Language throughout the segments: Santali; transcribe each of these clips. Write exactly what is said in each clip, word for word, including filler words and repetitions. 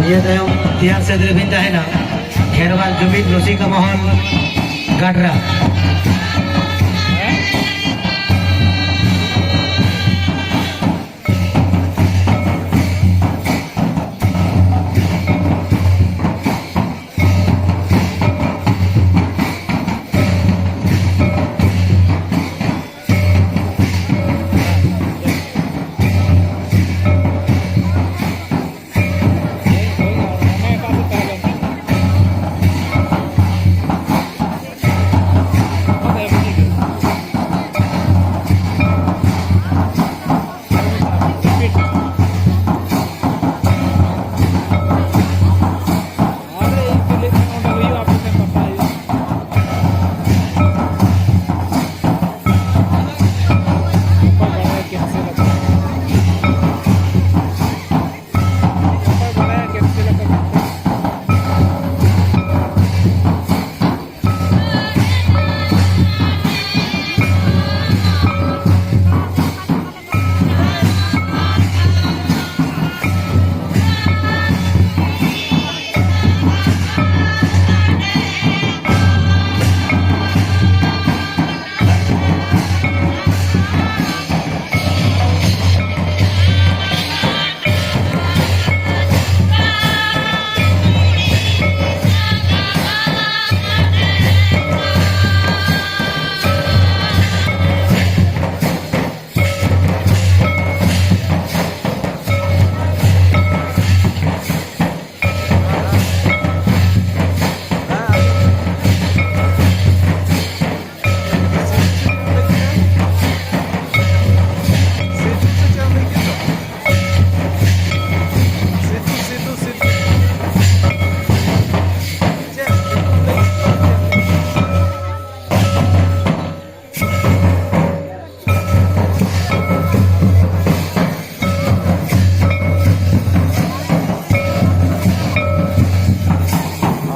ᱤᱱᱟᱹ ᱛᱟᱭᱚᱢ ᱛᱮᱭᱟᱨ ᱥᱮᱫ ᱨᱮᱵᱤᱱ ᱛᱟᱦᱮᱱᱟ ᱠᱷᱮᱨᱣᱟᱞ ᱡᱩᱢᱤᱫ ᱨᱩᱥᱤᱠᱟ ᱢᱚᱦᱚᱞ ᱜᱟᱰᱨᱟ᱾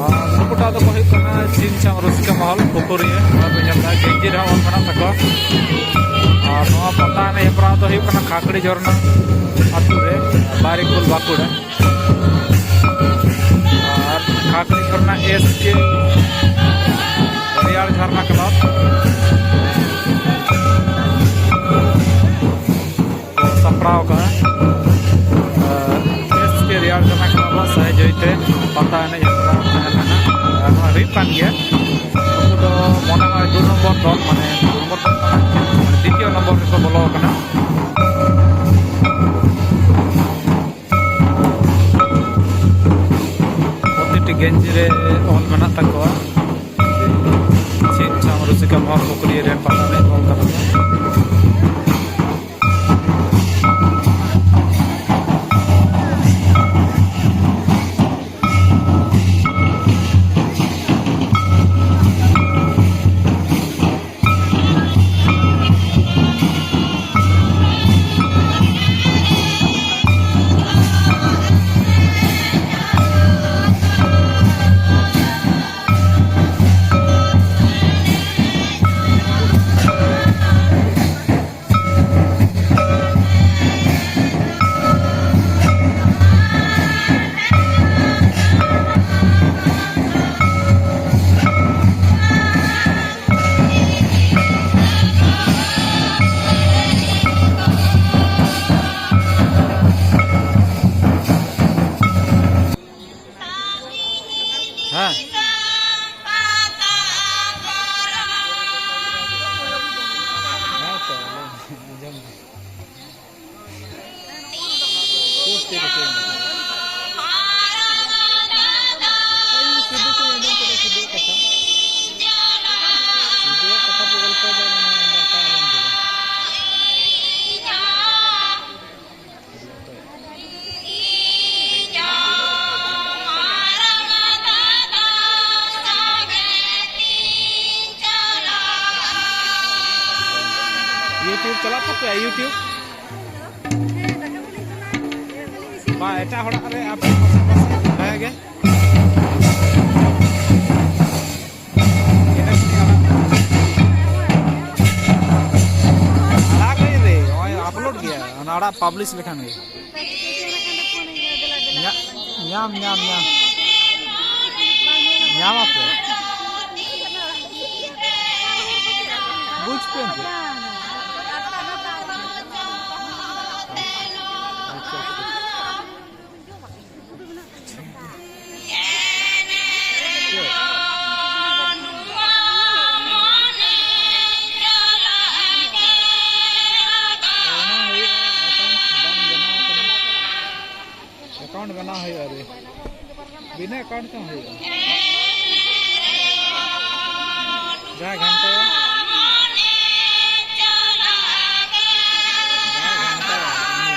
ᱟᱨ ᱱᱩᱠᱩᱴᱟᱜ ᱫᱚᱠᱚ ᱦᱩᱭᱩᱜ ᱠᱟᱱᱟ ᱪᱤᱱᱪᱟᱝ ᱨᱩᱥᱤᱠᱟ ᱢᱚᱦᱚᱞ ᱯᱩᱠᱷᱩᱨᱤᱭᱟᱹ᱾ ᱱᱚᱣᱟ ᱯᱮ ᱧᱮᱞ ᱮᱫᱟ, ᱜᱮᱧᱡᱤ ᱨᱮᱦᱚᱸ ᱚᱞ ᱢᱮᱱᱟᱜ ᱛᱟᱠᱚᱣᱟ᱾ ᱟᱨ ᱱᱚᱣᱟ ᱯᱟᱛᱟ ᱮᱱᱮᱡ ᱦᱮᱯᱨᱟᱣ ᱫᱚ ᱦᱩᱭᱩᱜ ᱠᱟᱱᱟ ᱠᱷᱟᱠᱲᱤ ᱡᱷᱚᱨᱱᱟ ᱟᱹᱛᱩ ᱨᱮ, ᱵᱟᱨᱤᱠᱩᱞ, ᱵᱟᱸᱠᱩᱲᱟ᱾ ᱮᱥ ᱠᱮ ᱨᱮᱭᱟᱲ ᱡᱷᱟᱨᱱᱟ ᱠᱞᱟᱵᱽ ᱠᱚ ᱥᱟᱯᱲᱟᱣ ᱠᱟᱜᱼᱟ᱾ ᱟᱨ ᱮᱥ ᱠᱮ ᱨᱮᱭᱟᱲ ᱡᱷᱟᱨᱱᱟ ᱠᱞᱟᱵᱽ ᱟᱜ ᱥᱟᱦᱟᱡᱽᱡᱚ ᱛᱮ ᱯᱟᱛᱟ ᱮᱱᱮᱡ ᱦᱮᱯᱨᱟᱣ ᱛᱟᱦᱮᱸ ᱞᱮᱱᱟ᱾ ᱟᱨ ᱱᱚᱣᱟ ᱦᱩᱭᱩᱜ ᱠᱟᱱ ᱜᱮᱭᱟ᱾ ᱱᱩᱠᱩ ᱫᱚ ᱢᱚᱱᱮ ᱦᱚᱭ ᱫᱩ ᱱᱚᱢᱵᱚᱨ ᱫᱚᱞ, ᱢᱟᱱᱮ ᱫᱩ ᱱᱚᱢᱵᱚᱨ ᱫᱚᱞ, ᱢᱟᱱᱮ ᱫᱤᱛᱤᱭᱚ ᱱᱚᱢᱵᱚᱨ ᱨᱮᱠᱚ ᱵᱚᱞᱚ ᱟᱠᱟᱱᱟ᱾ ᱯᱨᱚᱛᱤᱴᱤ ᱜᱮᱧᱡᱤ ᱨᱮ ᱚᱞ ᱢᱮᱱᱟᱜ ᱛᱟᱠᱚᱣᱟ, ᱥᱤᱢ ᱥᱟᱢ ᱨᱩᱥᱤᱠᱟ ᱢᱚᱦᱟ ᱯᱩᱠᱷᱨᱤ ᱨᱮ ᱯᱟᱛᱟ ᱮᱱᱮᱡ ᱚᱞ ᱠᱟᱛᱮ᱾ ᱦᱮᱸ᱾ YouTube ᱪᱟᱞᱟᱜ ᱛᱟᱯᱮᱭᱟ, YouTube? ᱵᱟ, ᱮᱴᱟᱜ ᱦᱚᱲᱟᱜ ᱨᱮ ᱟᱯᱮ ᱯᱟᱥᱟᱯᱟᱥᱤ ᱵᱟᱭ ᱜᱮ᱾ ᱟᱲᱟᱜ ᱟᱹᱧ ᱨᱮ, ᱱᱚᱜᱼᱚᱭ upload ᱜᱮᱭᱟ, ᱚᱱᱟ ᱟᱲᱟᱜ publish ᱞᱮᱠᱷᱟᱱ ᱜᱮ᱾ ᱧᱟ-, ᱧᱟᱢ, ᱧᱟᱢ, ᱧᱟᱢ᱾ ᱧᱟᱢ ᱟᱯᱮ? ᱵᱩᱡᱽ ᱯᱮ ᱮᱱᱛᱮ᱾ ᱟᱪᱪᱷᱟ, ᱟᱪᱪᱷᱟ᱾ ᱚᱱᱟ ᱦᱩᱭᱩᱜᱼᱟ, account ᱵᱟᱝ ᱵᱮᱱᱟᱣ ᱠᱟᱱᱟ᱾ Account ᱵᱮᱱᱟᱣ ᱦᱩᱭᱩᱜᱼᱟ ᱨᱮ᱾ ᱵᱤᱱᱟᱹ account ᱛᱮᱦᱚᱸ ᱦᱩᱭᱩᱜᱼᱟ᱾ ᱡᱟᱦᱟᱸᱭ ᱜᱷᱟᱱᱴᱟᱭᱟ᱾ ᱡᱟᱦᱟᱸᱭ ᱜᱷᱟᱱᱴᱟᱭᱟ, ᱩᱱᱤ᱾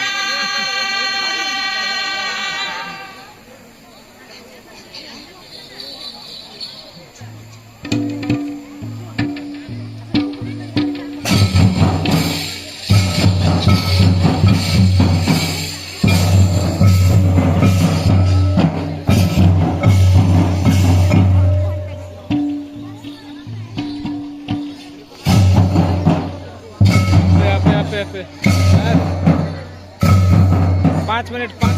ᱦᱟᱯᱮ, ᱦᱟᱯᱮ, ᱦᱟᱯᱮ, ᱦᱟᱯᱮ᱾ ᱟᱨ ᱯᱟᱸᱪ ᱢᱤᱱᱤᱴ, ᱯᱟᱸᱪ